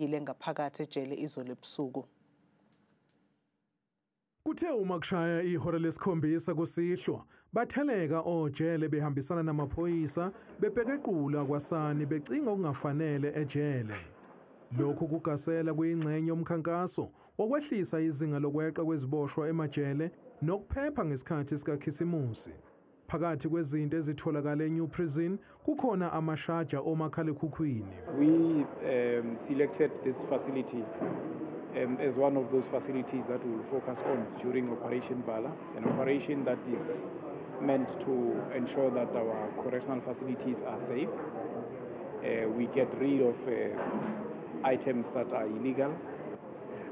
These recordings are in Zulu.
Ngaphakathi ejele izolo ebusuku. Kuthe uma kushaya ihora lesikhombisa kusihlwa, batheleka ojele behambisana namaphoyisa, bepekequla kwasani becinga okungafanele ejele. Lokhu kugasela kuyingxenye yomkhankaso wokwehlisa izinga lokweqa kweziboshwa emajele nokuphepha ngesikhathi sikaKhisimusi. Phakathi kwezinto ezitholakala eNew Prison kukhona amashaja omakhalekhukhwini. We selected this facility as one of those facilities that we will focus on during Operation Vala, an operation that is meant to ensure that our correctional facilities are safe. We get rid of items that are illegal.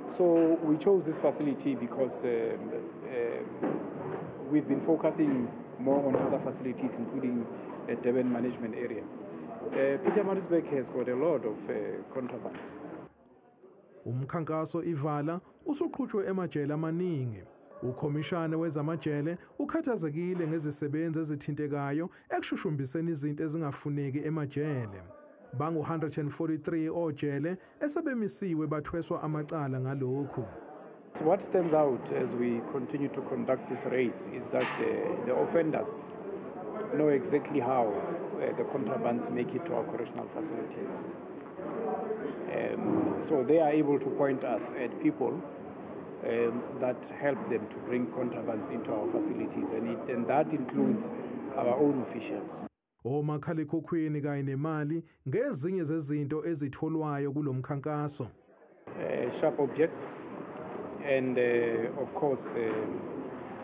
So we chose this facility because we've been focusing more on other facilities, including the Durban management area. Pietermaritzburg has got a lot of contrabands. Umkhankaso iVala usuqhutshwe emajele amaningi. Ukhomishana wezamajele ukhathazekile ngezisebenzi ezithintekayo ekushushumbiseni izinto ezingafuneki emajele. Bangu-143 ojele esebemisiwe bathweswa amacala ngalokhu. What stands out as we continue to conduct these raids is that the offenders know exactly how the contrabands make it to our correctional facilities. So they are able to point us at people that help them to bring contrabands into our facilities, and that includes our own officials. Omakhalekhukhwini kanye nemali ngezinye zezinto ezitholwayo kulomkhankaso. Sharp objects and of course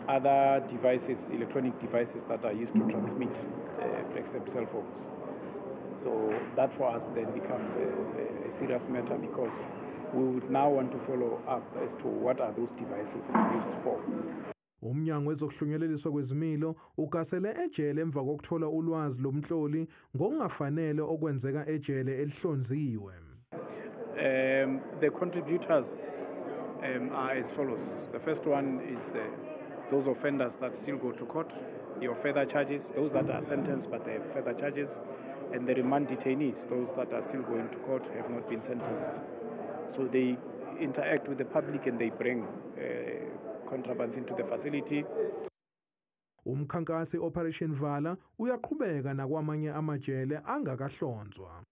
other devices, electronic devices that are used to transmit, except cell phones. So that for us then becomes a serious matter because we would now want to follow up as to what are those devices used for. Umnyango wezokuhlunyeleliswa kwezimilo ugasele ejele emva kokuthola ulwazi lomhloli ngokungafanele okwenzeka ejele elihlonziwe. The contributors are as follows. The first one is those offenders that still go to court, your further charges, those that are sentenced but they have further charges, and the remand detainees, those that are still going to court, have not been sentenced. So they interact with the public and they bring contrabands into the facility. Umkhankaso Operation Vala uyaqhubeka nakwamanye amajele angakahlonzwa.